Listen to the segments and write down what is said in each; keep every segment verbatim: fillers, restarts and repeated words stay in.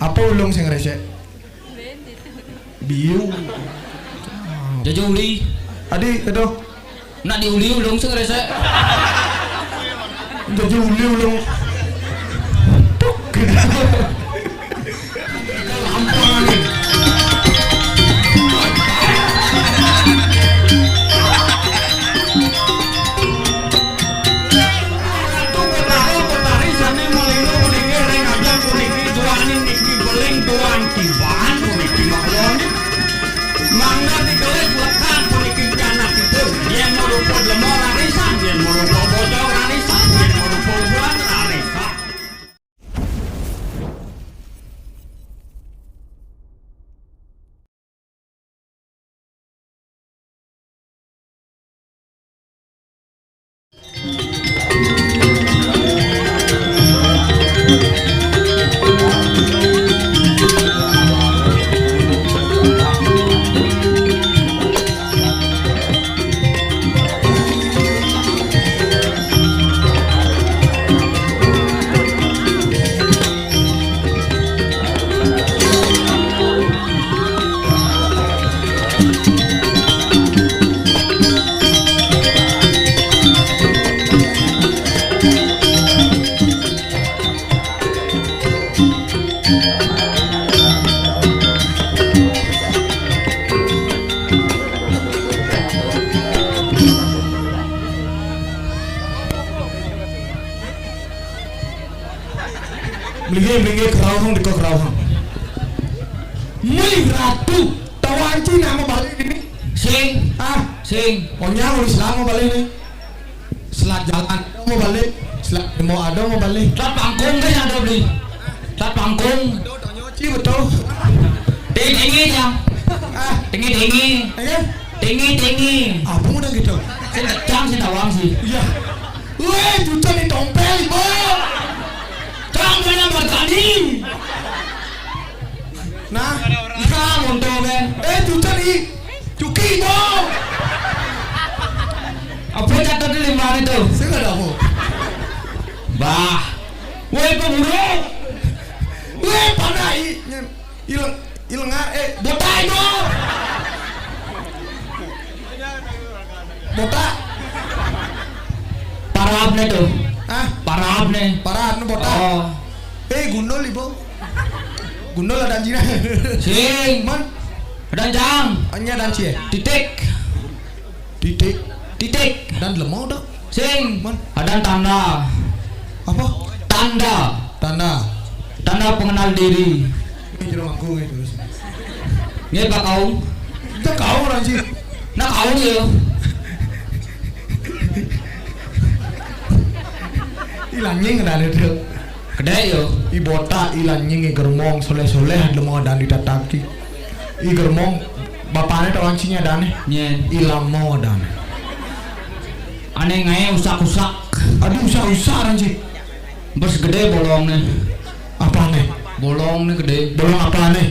Apa ulung sing resek? Biu. Jaja uli. Adi, aduh. Nak diuli ulung sing resek. Jaja uli ulung. Puk, gitu. Lampangan. Ratu Betara, Betari sane malingga puniki ring abjang puniki duaning niki beling duan kiban puniki mawon. Mangda dikelik lekad puniki pianakipun. Yen marupa dlema rarisan, yen marupa bojog rarisan, yen marupa ubuan rarisan. Mlinggih, mlinggih, kerauhang, dika kerauhang. Mih, Ratu, tawanci nama balik ini? Sing. Ah, sing. Onyang udah selama balik nih. Selat jalan ada mau balik, selat demo ada mau balik. Selat pangkung kan ada beli. Selat pangkung. Aduh, tanya Ci betul. Tinggi tinggi ya. Ah, tinggi tinggi. Ayo. Tinggi tinggi. Apa udah gitu? Sing kecang sing tawang sih. Iya. Weh, cucuk di tompel, Ibu. Cang kena bertani. Nah, nah, monto kan. Eh, cucuk di cuki, Ibu. Apa catat di lima itu? Saya nggak tahu. Bah. Weh, pemburu. Weh, panai. Ileng, ilengar, eh, botai, Ibu. Botak. Parab ne tuh. Hah? Parab ne. Parab ne botak. Oh. Eh, gundul, Ibu. Gundul ada anjina. Sing. Man? Ada ancang. Anya ada anci, eh? Titik. Titik. Titik. Dan lemau dah. Sing. Man? Ada tanda. Apa? Tanda. Tanda. Tanda pengenal diri. Ini jero mangku gitu. Nggih, Pak Kaung. Kita kaung orang sih. Nah, kaung ya. Ilanying ada itu. Kedai yo. I botak ilanying i germong soleh-soleh ada mau dan ditataki. I germong bapaknya tahu anjingnya ada nih. Nye. Ilamo ada nih. Aneh ngae usak-usak. Aduh, usak-usak orang sih. Bos gede bolong nih. Apa nih? Bolong nih gede. Bolong apa nih?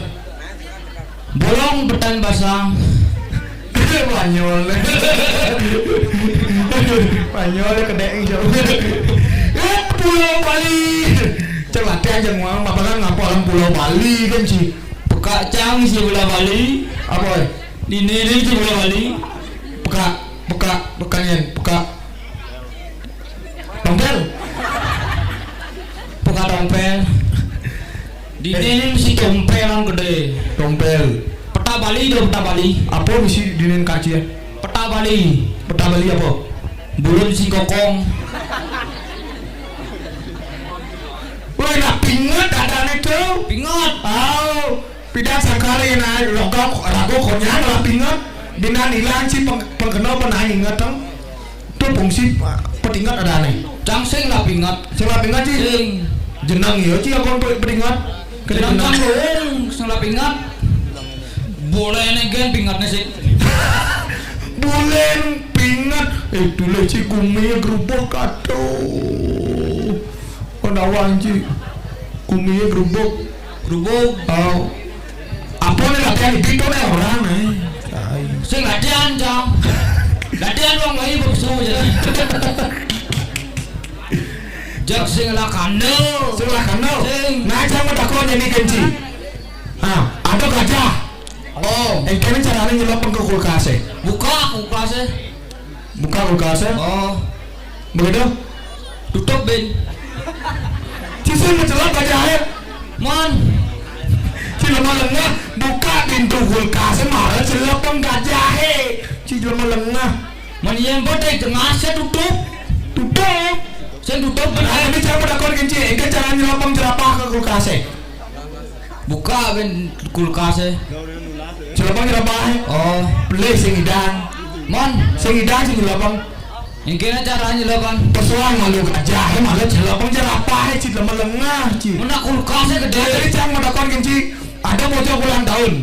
Bolong betan basang. Banyol. Banyol kedeng jauh. Eh, Pulau Bali. Cek latihan jangan ngomong apa kan ngapa orang Pulau Bali kan sih. Pekak cang si Pulau Bali. Apa, eh? Ini ini si Pulau Bali. Pekak, pekak, pekaknya, pekak. Tompel. Bukan tompel. Dini ini mesti tompel yang gede. Tompel. Peta Bali do, peta Bali. Apa mesti dinin kacian? Peta Bali. Peta Bali apa? Bulun singkokong. Woi, lah pinget adane tuh. Pinget. Au. Pidan sangkali na logo rago konyan lah pinget. Binan ilang si peng-, pengkena pernah inget dong. Tuh fungsi, uh, petinget ada nih. Cang sing lah pinget. Sing lah pinget sih. Sing. Jenang ya, Ci, aku pe-, petinget. Kena jenang jenang. Cang dong, sing lah pinget. Boleh nih gen pingetnya sih. Boleh pinget. Eh, dulu Ci, gumi gerubuk kado. Kau nawang Ci. Gumi gerubuk. Gerubuk. Oh. Apa nih latihan itu nih orang nih? Ai. Sing latihan, Cang. Latihan wong wae bebsu aja. Jak sing lakano. Sing lakano. Sing. Nah, jang matakon nyeni kenci. Ha, ada gajah. Oh. Engkene carane nyelopeng ke kulkase. Buka kulkase. Buka kulkase. Oh. Begitu? Tutup, Ben. Ci sing macelep gajahe. Mon. Ci lemah lengah, buka pintu kulkase, malah celopeng gajahe. Ci lemah lengah. Mon yen bote tengah se tutup. Tutup. Sing tutup. Nah, ini cara matakon kenci, engke carane nyelopeng jerapah ke kulkase. Buka, Ben, kulkase. Jerapah, jerapah. Oh. Beli sing idang. Mon. Sing idang sing nyelopeng. Engkene carane nyelopeng. Persoalan malu gajahe, malah nyelopeng jerapah, ci lemah lengah, ci. Mun kulkase gede. Nah, jadi jang matakon kenci. Ada bocah ulang tahun.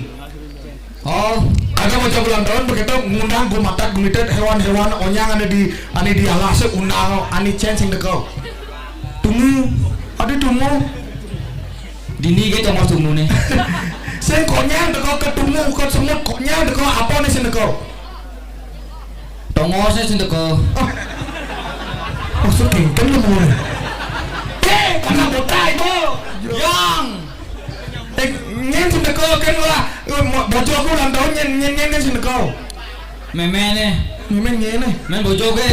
Oh. Ada bocah ulang tahun begitu ngundang gumatat gumitet hewan-hewan onyang ane di, ane di alase undang ane cen sing teko. Tumu, ada tumu. Dini ge tongos tumune. Sing konyang teko ke tumu, ke semut konyang teko apa ne sing teko? Tongose sing teko. Oh. Maksud kengken lu mau. Eh, karena botai, Bu. Yang. Eh, nyen sing teko kan ora. Eh, mo-, bojoku ulang tahun nyen, nyen, nyen, nyen sing teko. Memene. Memen ngene. Men bojoke.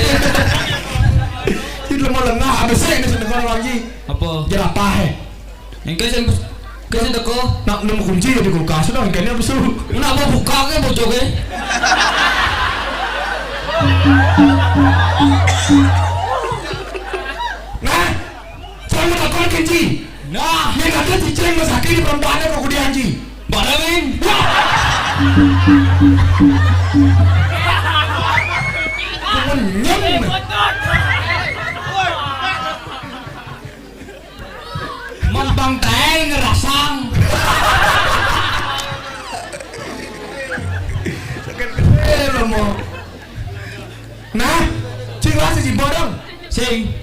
Iki lemah lengah, abis ini sing teko lagi. Apa? Jerapahe. Engke sing, engke sing teko. Nak nemu kunci ya di kulkas, nah, engkene apa suruh? Nak mau buka ke bojoke? Nah, saya mau takon kenci. Nah, nek kate cicing mesake di perempatan kok kudu anji. Bareng. Wah. Kemenyem. Mantang tae ngerasang. Sakit gede lo mau. Nah, cing lah siji bodong. Sing.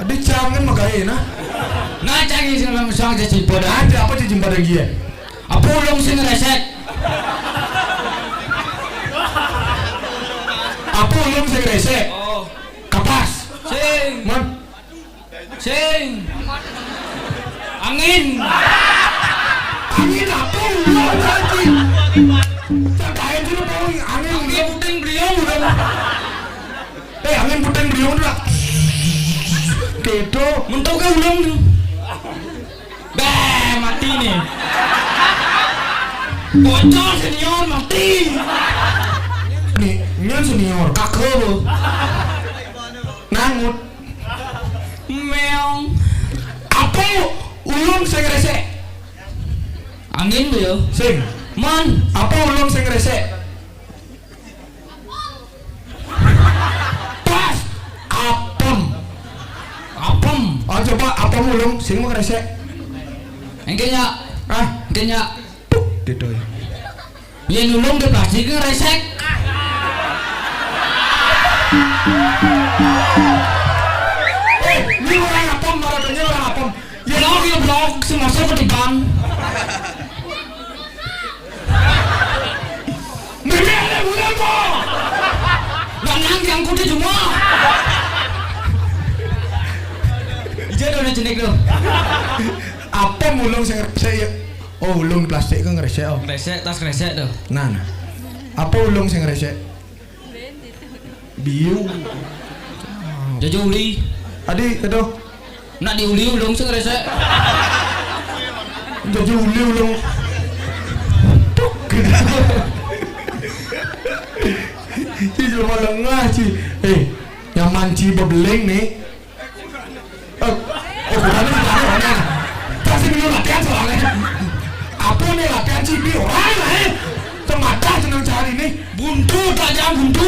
Adi cangen magae nah. Nah, cangen sing langsung aja siji bodong. Ada apa siji bodong dia? Apa ulung sing resek? Apa ulung sing resek? Oh. Kapas. Sing. Mon. Sing. Angin. Angin apa? Ulang lagi. Cakain dulu, Bang. Angin. Angin puting beliung udah. Eh, angin puting beliung udah. Gitu. Mentok ke ulung. Bah, mati nih. Bocor senior mati. Nih, nyen senior, kakek lo. Nangut. Meong. Apa ulung sing resek? Angin tuh ya. Sing. Man. Apa ulung sing resek? Pas. Apem. Apem. Oh, coba apem ulung sing mau resek. Engkenya. Ah, engkenya. Puk, gitu ya. Yen ulung di plastik ngeresek. Eh, ini orang apem, marah orang apem. Ya lo dia blok semasa ketiban. Meme ada bulan po. Lanang yang kudu cuma. Ija dona jenik lo. Apa mulung sing resek ya? Oh, ulung plastik kan resek oh. Resek tas resek tuh. Nah, nah. Apa ulung sing resek? Biu. Jaja uli. Adi, aduh. Nak diuli ulung sing resek. Jaja uli ulung. Tuk. Ci cuma lengah ci. Eh, nyaman ci bebeling nih. Eh, oh, bukan, bukan, bukan. Pasti dulu latihan soalnya. Apa nih latihan ci bi orang eh. Semata seneng cari nih. Buntu tak jangan buntu.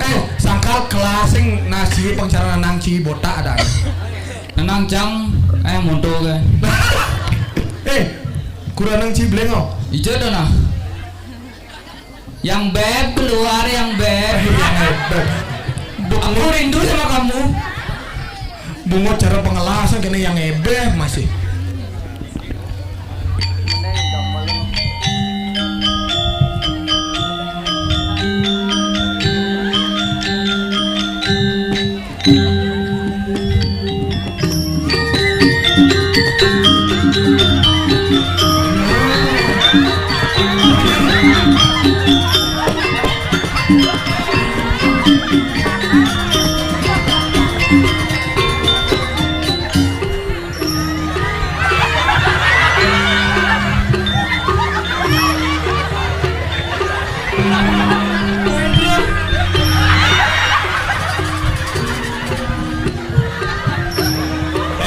Eh, sangkal kelas sing nasi pengacara nang ci botak ada. Nenang cang eh monto ke. Eh, kurang nang ci belengo. Ijo dah nah. Yang beb keluar yang beb. Yang beb. Aku rindu sama kamu. Bungo cara pengelasan kena yang ebeh masih.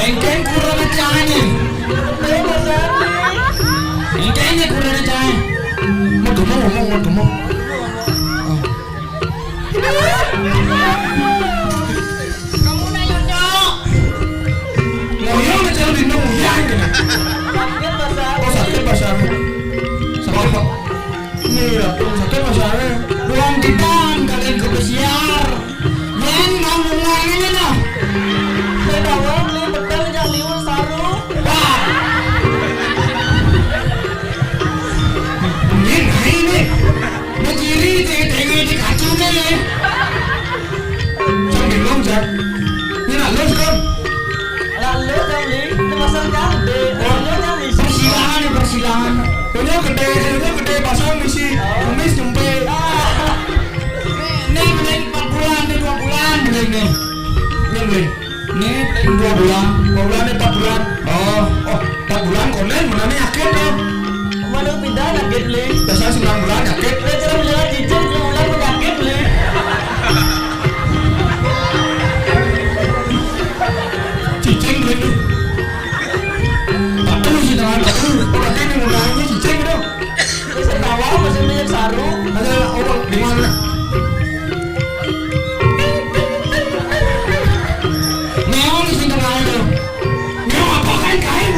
Engkén kurang cahé. Engkén kurang cahé. Mau gemuk, ngomong, mau gemuk. Kamu nanya, Nyok. Ngoyong aja di nuyang. Sakit, Pak Sar. Oh, sakit, Pak Sar. Sakit, Pak. Ini, Ratu, sakit, Pak Sar. Ruang kita, kalian ke pesiar. Yang ngomong ini, nah. Saya bawa beli pedang yang liur saru. Wah. Ini, nah, ini. Berdiri, tengok di kaca, nih. Cang bingung, Cang. Ini nak lus, kan? Nak lus, Cang, Li. Ini pasal Cang, deh. Oh. Nak lus, Cang, Li. Persilangan nih, persilangan. Punya gede, punya gede, pasang misi. Oh. Kumis nyempe. Ah. Ini, ini beli empat bulan, ini dua bulan, beli ini. Ini beli. Ini dua bulan. Dua bulan, ini empat bulan. Oh, oh, empat bulan konen, mana nih yakin, dong? Mana pindah sakit, Li? Biasa sembilan bulan sakit. Lah, jangan bilang cicing, sembilan bulan sakit, Li. Cicing, Li. Batu sih, tangan batu. Berarti ini ngundangnya cicing, dong. Wis ketawa, masih minyak saru. Ada orang di mana? Meong sing kenal tuh. Meong apa kain-kain?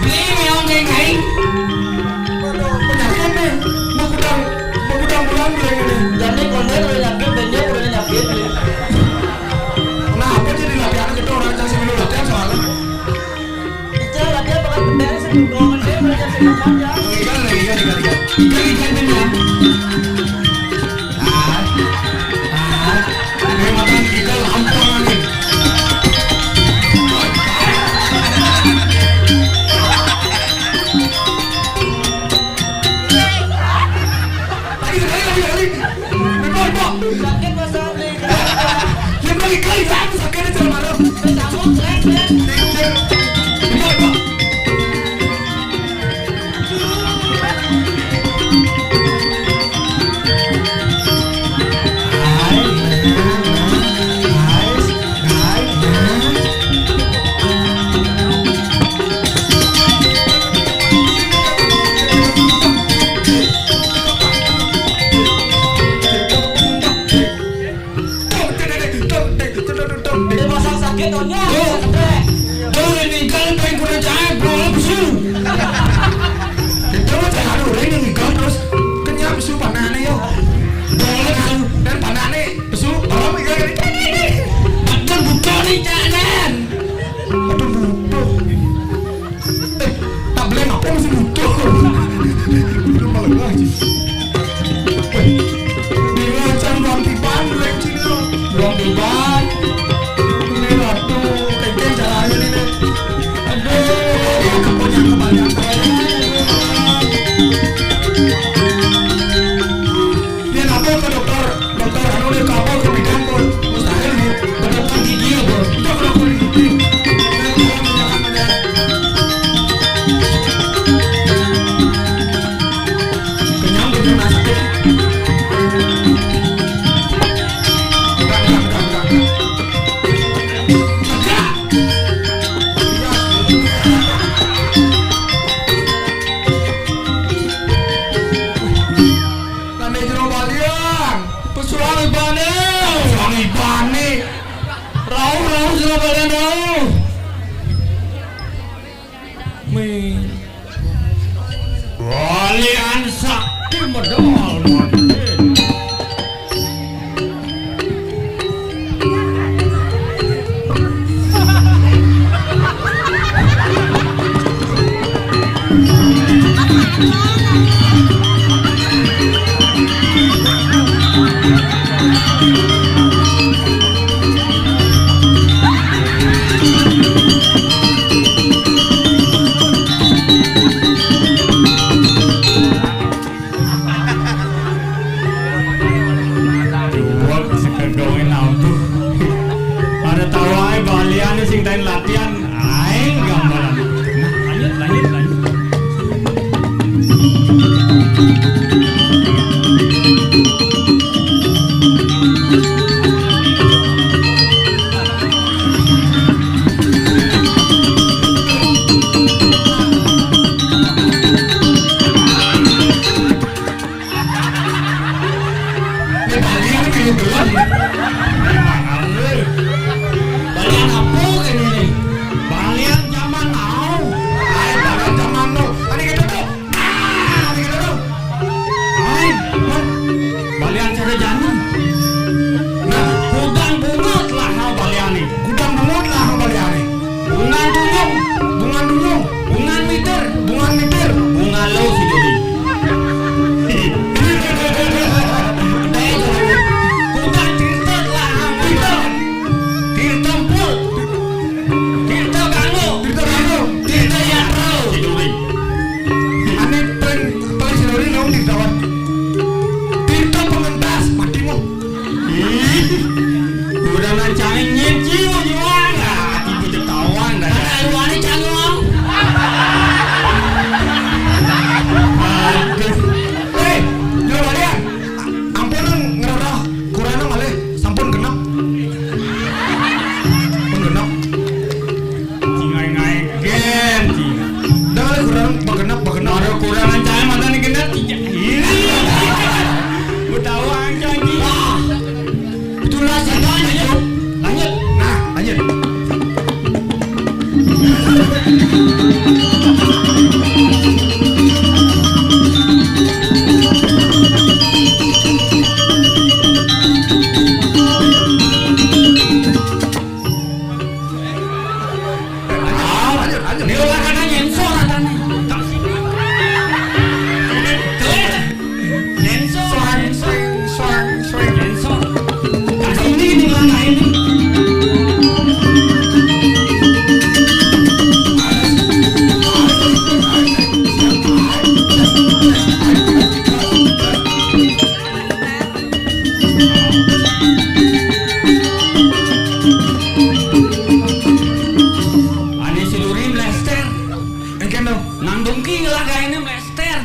Beli meong kain-kain. Waduh, penyakit nih. Mau gudang, mau gudang bulan beli ini. Jadi konden udah nyakit, dan dia udah nyakit nih. Kenapa jadi latihan gitu orang yang sebelum latihan soalnya? Ica latihan bakal gede sih, gua gede, belajar sih aja. Ikan lagi, ikan, ikan, ikan. Ikan, ikan, ikan, ya. Ah, ah, ini makan ikan lampang nih. Lagi sekali, lagi sekali. Bebas, Pak. Sakit, Mas Afri. Yang balik kali, saya sakit aja, Mas. Bebas, Pak. Dia pasang sakit, Nyonya. Tuh. Sakit. Tuh, ini kan pengen kuda jahit, bro, pesu. Itu mah jangan udah ini ngikut terus. Kenyap pesu panane, yo. Boleh kan? Dan panane pesu, orang mikir ini. Betul, betul nih, jangan. Aduh, butuh. Eh, tak boleh ngapa masih butuh. Lu malah ngaji. Weh, bingung, Cang, buang tiban, buang sini, lo. Buang tiban. Ini ratu, kengkeng caranya ini, nih. Aduh, ya, kepunya kebanyakan. Dia lapor ke dokter, dokter anu dia lapor ke bidan, Bos. Mustahil, Bu. Ke dokter gigi, Bos. Itu ke dokter gigi. Kenyang, Bu, rumah sakit. Enggak, enggak, enggak, enggak. Enggak. Nang jero balian. Pesuang ibane. Pesuang ibane. Rauh, rauh, jero balian, rauh. Wih. Balian sakti medal. Wah, sekedoin auto. Ada tahu ae balian sing tain latihan. Aing gambaran. Nah, lanjut, lanjut, lanjut.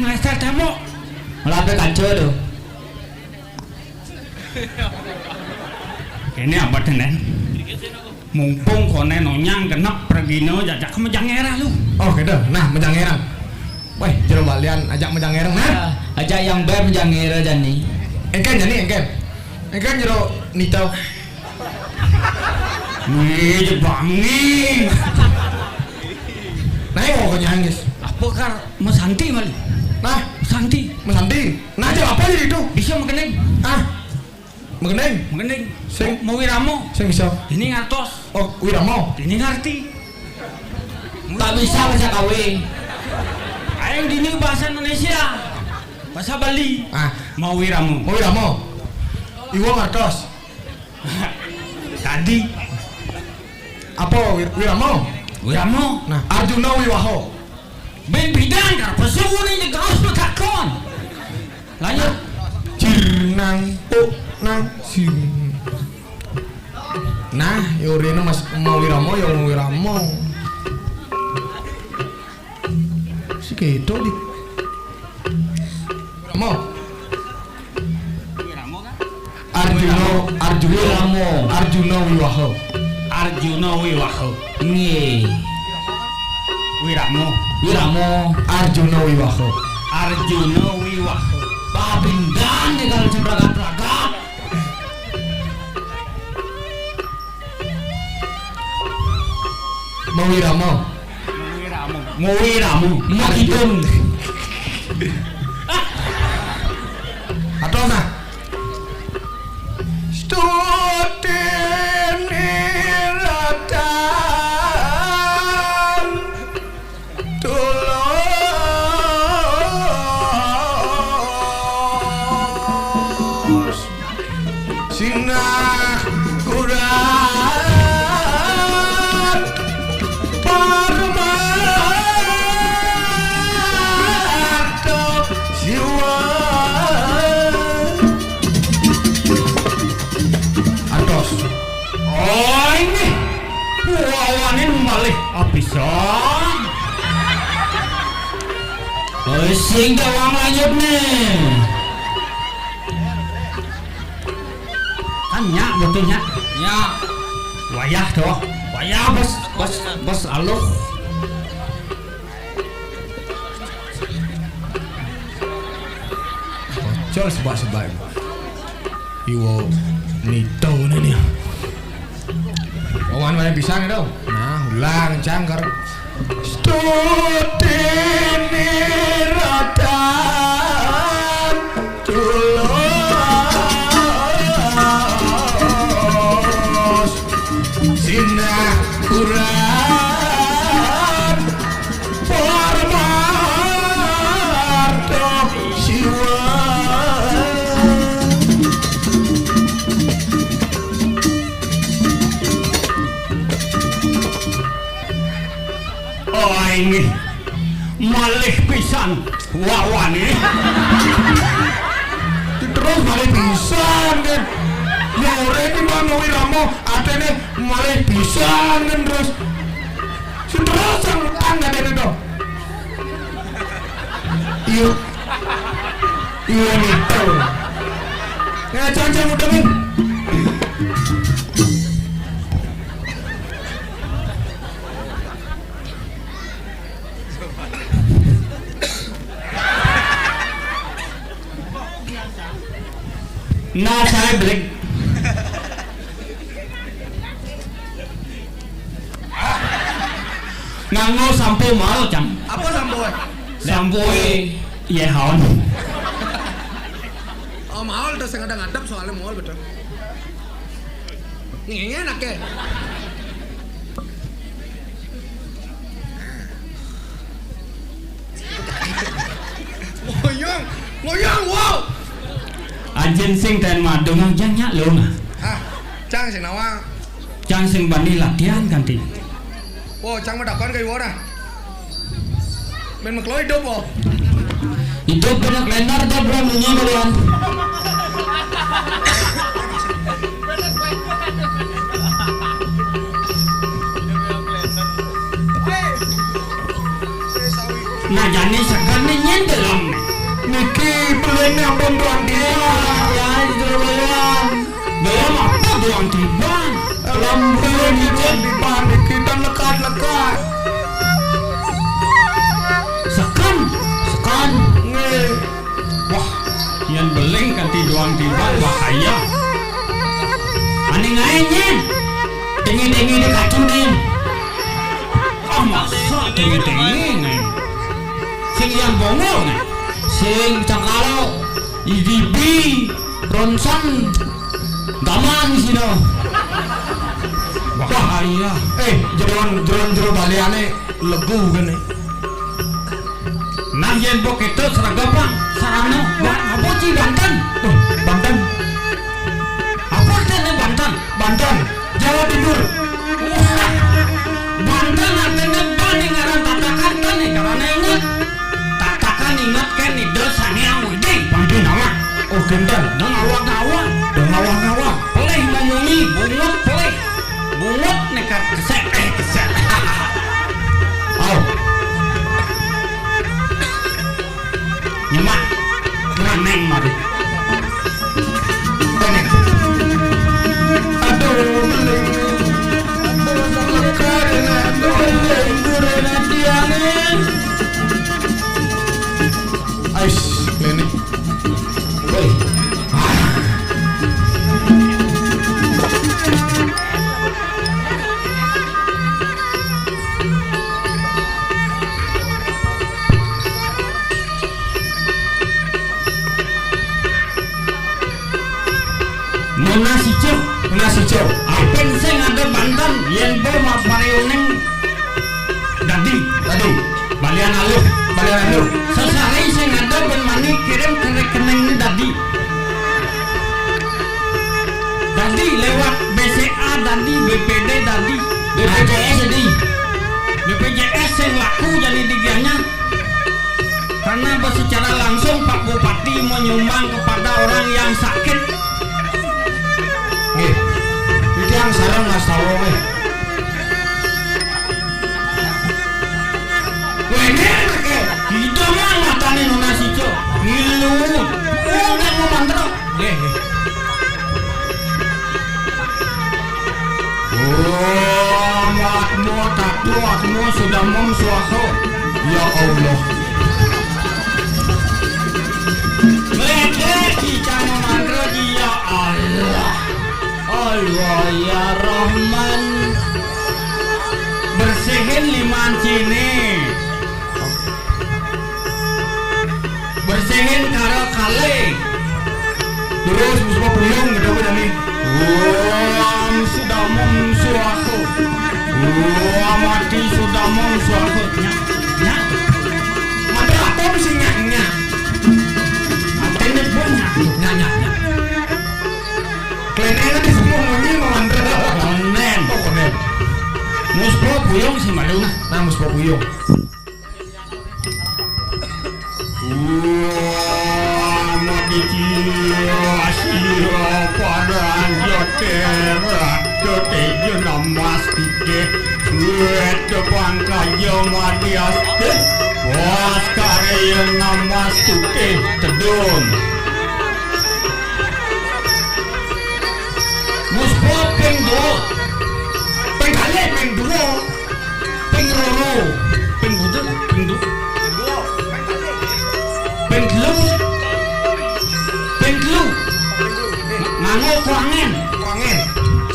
Ester tembok. Melabé kaca to. Kéné abet, Nén. Mumpung koné nonyang genep pragina, ajak ka mejang éra lu. Oh, kéto. Nah, mejang éra. Wéh, jero balian ajak mejang éra, nah. Ah, ajak yang bé mejang éra jani. Éngkén jani, éngkén. Éngkén jero nita. Wih, jebangi. Nah, yang pokoknya, Angis. Apa kar mesanti, Mali? Nah, mesanti. Mesanti. Nah, jero apa jadi to? Bisa makening. Ah. Makening. Makening. Sing. Mau wirama. Sing bisa. Ini ngartos. Oh, wirama. Ini ngerti. Tak bisa bahasa Kawi. Aing dini bahasa Indonesia. Bahasa Bali. Ah. Mau wirama. Mau wirama. Iwa ngartos. Tadi. Apa wir-, wirama? Wirama. Nah, Arjuna Wiwaha. Bén pidan kar pesu né gaus betakon. Lanjut. Jir nang puk nang sim. Nah, yo réné Mas mau wirama, yo mau wirama. Si kéto di. Wirama. Arjuna, Arjuna. Wirama. Arjuna Wiwaha. Arjuna Wiwaha. Nggih. Wirama. Wirama. Arjuna Wiwaha. Arjuna Wiwaha. Babindan di kalau cempragat-pragat. Mawirama. Mawirama. Mawirama. Mawidun. Atau nah. Stuti niratan. Tulus sinah kurang parmarto siwa. Antos. Oh, ini. Wawanin malih apisan. Oh, sing dawang lanjut nih. Kan nyak, betul nyak. Nyak. Wayah tuh. Wayah bos, bos, bos aluh. Bocor sebak-sebak. Iwo nito ini nih. Wawan mana pisang itu? Nah, ulang cangker. Stuti niratan tulus sinah kurang Parmarto Siwa. Oh, ini malih pisan wawane. Terus malih pisan kan. Ya ora iki mau wirama atene malih pisan kan terus. Seterus yang utang gak ada itu. Iya. Iya gitu. Ngajak aja mudengin. Nah, saya beli. Nganggo sampo maol, Cang. Apa sampo, eh? Sampo, eh, Yehon. Oh, maol terus yang ada ngadep soalnya maol betul. Nih, ini enak ya. Ngoyong, ngoyong, wow. Anjing sing ten madung aja nyak lo nah. Ah, cang sing nawang. Cang sing bani latihan kanti. Wow, cang mau dakon kayak wara. Main mekloi dop, wow. Itu bener kalender deh, bro, munyi kalian. Nah, jani seger nih nyen dalam nih. Niki beling ampun Tuan Tiban. Ya, ya, jero beling. Beling apa Tuan Tiban? Beling Tuan Tiban niki tan lekat-lekat. Seken, seken. Nggih. Wah, yen beling kanthi Tuan Tiban bahaya. Aning ae nyen. Tengi-tengi di kacune. Ah, masa tengi-tengi nyen. Sing yang bongo nyen. Sing cangkalo, I D B, Ronson, Gaman sino. Bahaya. Eh, jeroan, jeroan jero baliane legu kene. Nah, yen mbok keto sregep, Bang. Sarana, Bang, apa ci banten? Oh, banten. Apa artine banten? Banten, Jawa Timur. Wah, banten artine ban ning aran tatakan kan ning karane inget. Tatakan inget kan ida sange awidi. Pangke nawak. Oh, genten. Dong awak-awak. Dong awak-awak. Pelih memunyi, bungut pelih. Bungut nekat kesek, eh, kesek. Au. Nyemak. Nyemak neng mari. Teneng. Aduh, beling. Aduh, lekar, aduh, beling. Durena tiange. Ais, lene. Woi. Ah. Nunas ijo. Nunas ijo. Apin sing ada banten yen po ma-, mari uning dadi. Dadi. Balian aluh. Balian aluh. Sesari sing ada ben mani kirim ke rekening ni dadi. Dadi lewat B C A dadi, B P D dadi, B P J S dadi. B P J S sing laku jadi digianya. Karena secara langsung Pak Bupati menyumbang kepada orang yang sakit. Nggih. Iki yang sareng ngastawa nggih. Wene ke, kita mah matane nunas ijo. Ngilu. Oh, kan mau mantra. Nggih, nggih. Om Atma Tatu Atma Sudamam Swaha. Ya Allah. Lek, lek, kita mau mantra, ya Allah. Allah ya Rahman. Bersihin liman cine. Bersihin karo kale. Terus musma puyung gitu apa jane? Om Sudamam Swaha. Om Ati Sudamam Swaha. Nyak, nyak. Mati apa mesti nyak, nyak? Matine pun nyak, nyak, nyak, nyak. Klenengan di semua munyi mau mantra. Konen. Oh, konen. Muspa puyung sih malu nah. Nah, muspa puyung. Wah, mati jiwa sira parang jote ratu tejo namastuti. Wet pangkaja mati aste. Waskarya namastuti. Tedun. Muspa ping dua. Ping kalih, ping dua. Ping loro. Ping pindho, ping du-, ping telu. Ping telu. Nganggo kuangen. Kuangen.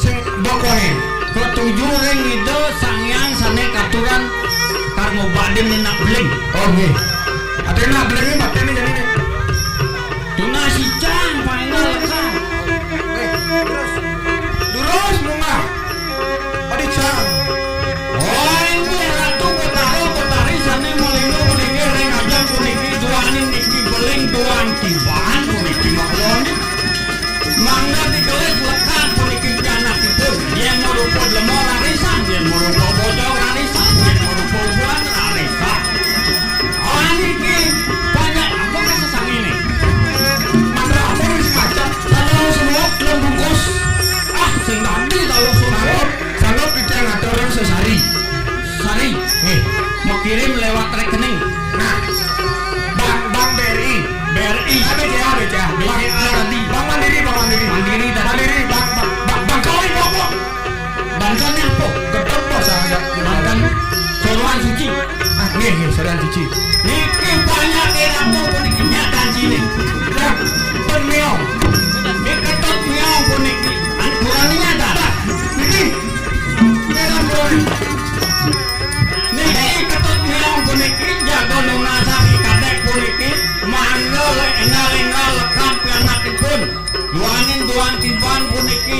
Sing mbok kuangen. Ketujuh ring Ida Sang Hyang sane katuran karma bakti nenak beling. Oh, nggih. Ate nak beling iki baktine jane. Tunas icang, paengal lekan. Eh, terus. Durus munggah. Adi cang. Oh, inggih Ratu Betara Betari sane malingga malingga ring ajeng puniki, duaning niki beling, duang tiban puniki mawon. Mangda dikelis lekan puniki pianakipun. Yen marupa dlema rarisan, yen marupa bojog rarisan, yen marupa ubuan rarisan. Ah, niki banyak apa kata sangine? Mantra apa wis maca? Satu semua belum bungkus. Ah, sing dadi kalau sanggup, sanggup kita ngatur sesari. Sari. Nggih. Mau kirim lewat rekening. Nah, Bang, Bang B R I. Eh, eh, sadan cici. Niki banyak Ratu puniki nyatan cilik. Dah, pun meong. Niki Ketut meong puniki. Anu kurang nyata. Niki. Niki Ketut meong puniki jago nunasang I Kadek puniki. Mangga le enggal-enggal lekad pianakipun. Duaning duan tiban puniki.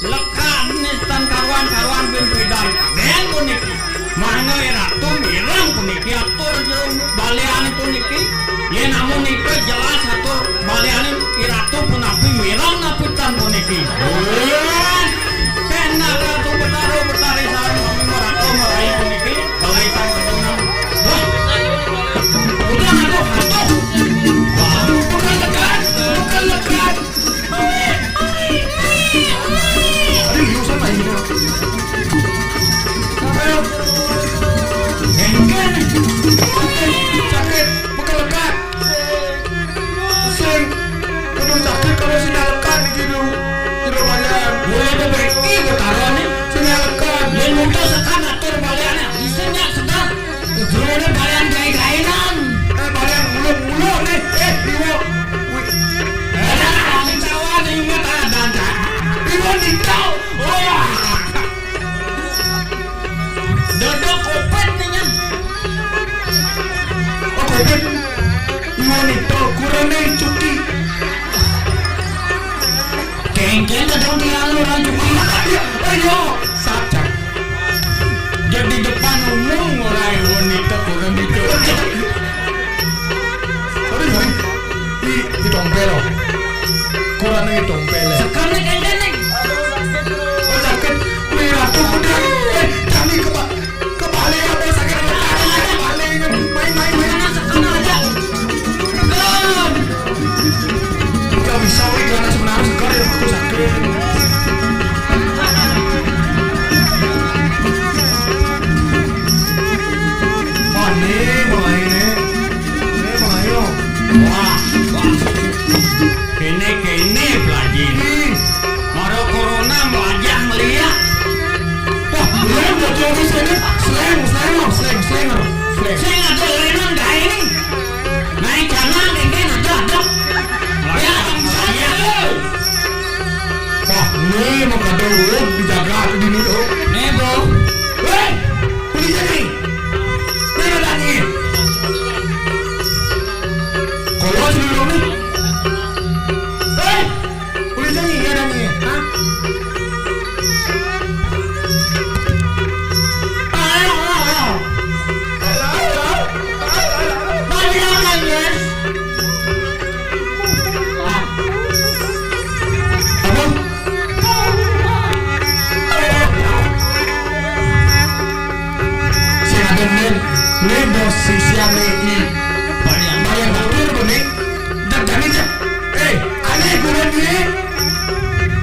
Lekad nestan karuan-karuan bin pidan. Den puniki. Mangga Ratu mireng puniki atur jero balian puniki. Yen amun nika jelas atur balian Ratu punapi mireng napitan puniki. Wah, kenak Ratu Betara Betari sareng sami merata merai puniki. Balai tau kedunan. Wah. Udah atuh, atuh. Wah, bukan lekad, bukan lekad. Aduh, liusan lagi nih. Ayo. Engken. Sakit, bukan lekad. Sing. Aduh, sakit kalau sing lekad nih gitu. Tidak banyak. Mulai beberki Betara nih, sing lekad. Yen mutus sekan atur baliannya. Bisa nyak sedang. Jerone balian gae-gaenan. Eh, balian nguluk-nguluk nih. Eh, iwo. Wih. Eh, wong Jawa nih inget ada, Cak. Iwo nito. Oh, ya. Dodok kopet nih, Nyan. Oh, kopet. Iwo nito, kurane cuki. Kengken kadang tiang orang cuki. Ayo, ayo. Saja. Jadi depan umum orang wanita kurang itu. Sorry, sorry. I, i dompet loh. Kurang i dompet loh. Sekarang nih kayaknya nih. Oh, sakit. Wih, aku udah. Eh, kami ke, ke balai apa sakit? Balai, main, main, main. Sekarang aja. Belum. Gak bisa, wih, gimana sebenarnya segar ya, aku sakit. Wah, nih, mulai nih. Nih, mulai, yo. Wah, wah. Kene, kene, Plaji. Hmm. Mara corona, wajah ngeliat. Wah, lu bocor di sini. Slang, slang, slang, slang, slang. Sing ada lenan gae nih. Naik kanan, ini ada, ada. Ya, iya. Wah, ini mah kado dijaga tuh dini tuh. Nih, Bro. Hei, beli jadi. Ini ada nih. Kalau sebelum nih. Hei, beli jadi ya ada nih. Hah? Ayo, ayo, ayo. Ayo, ayo, ayo. Ayo, ayo, ayo. Apa? Sing aden, Nen. Nen bos sisiane i. Balian. Balian batur, Nen. Jani, jani, jani. Eh, ale gurun ye.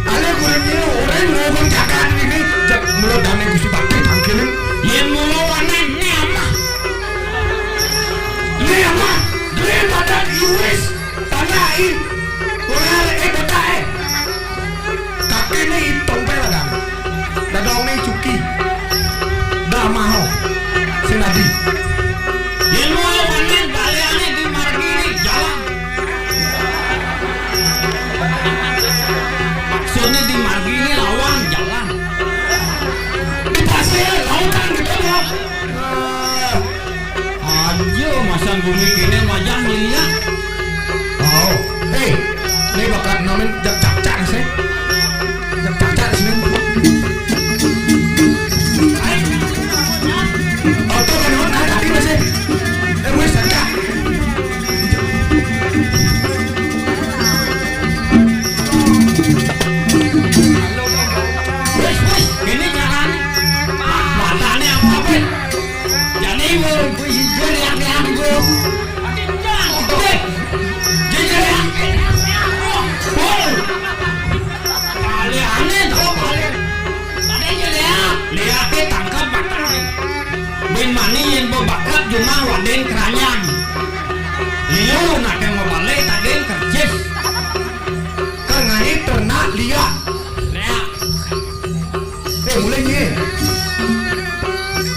Ale gurun ye, orang ngomong jagat ini. Jak mulut dane Gusti Bakti tangkilin. Yen mula wanen ne amah. Ne amah, duwe badan iwis. Tanah i, ular e botak e. Kakene i tompel adan. Dadongne cuki. Damaho. Sinadi. Yen mau panen baliane di margi ni jalan. Maksudnya di margi ni lawan jalan. Di pasir lautan gitu loh. Aja masang gumi kene majah ngeliat. Oh, hei, ini bakat namen jak cakcak sih. Jak cakcak sih. Oto kan hon ada di masih. Eh, wes cakcak. Wes, wes, ini carane. Matane apa, Bos? Jani, Bu, Bu, ijo lihat-lihat, Bu. Oke. Jadi, Bu. Baliane to, balian. Tadi aja lihat. Lihat ke tangkap matane. Bin mani yen bebakat jumah waden keranyang. Liu nake mabale taden kerjis. Kengani ternak liak. Liak. Eh, mulai ni.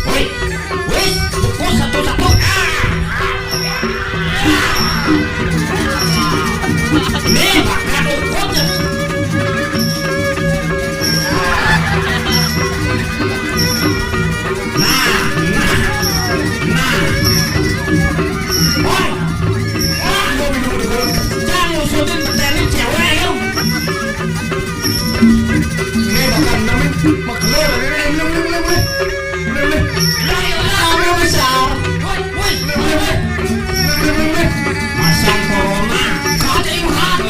Woi, woi, pukul satu-satu. Masang corona. Kau tak ibu kau.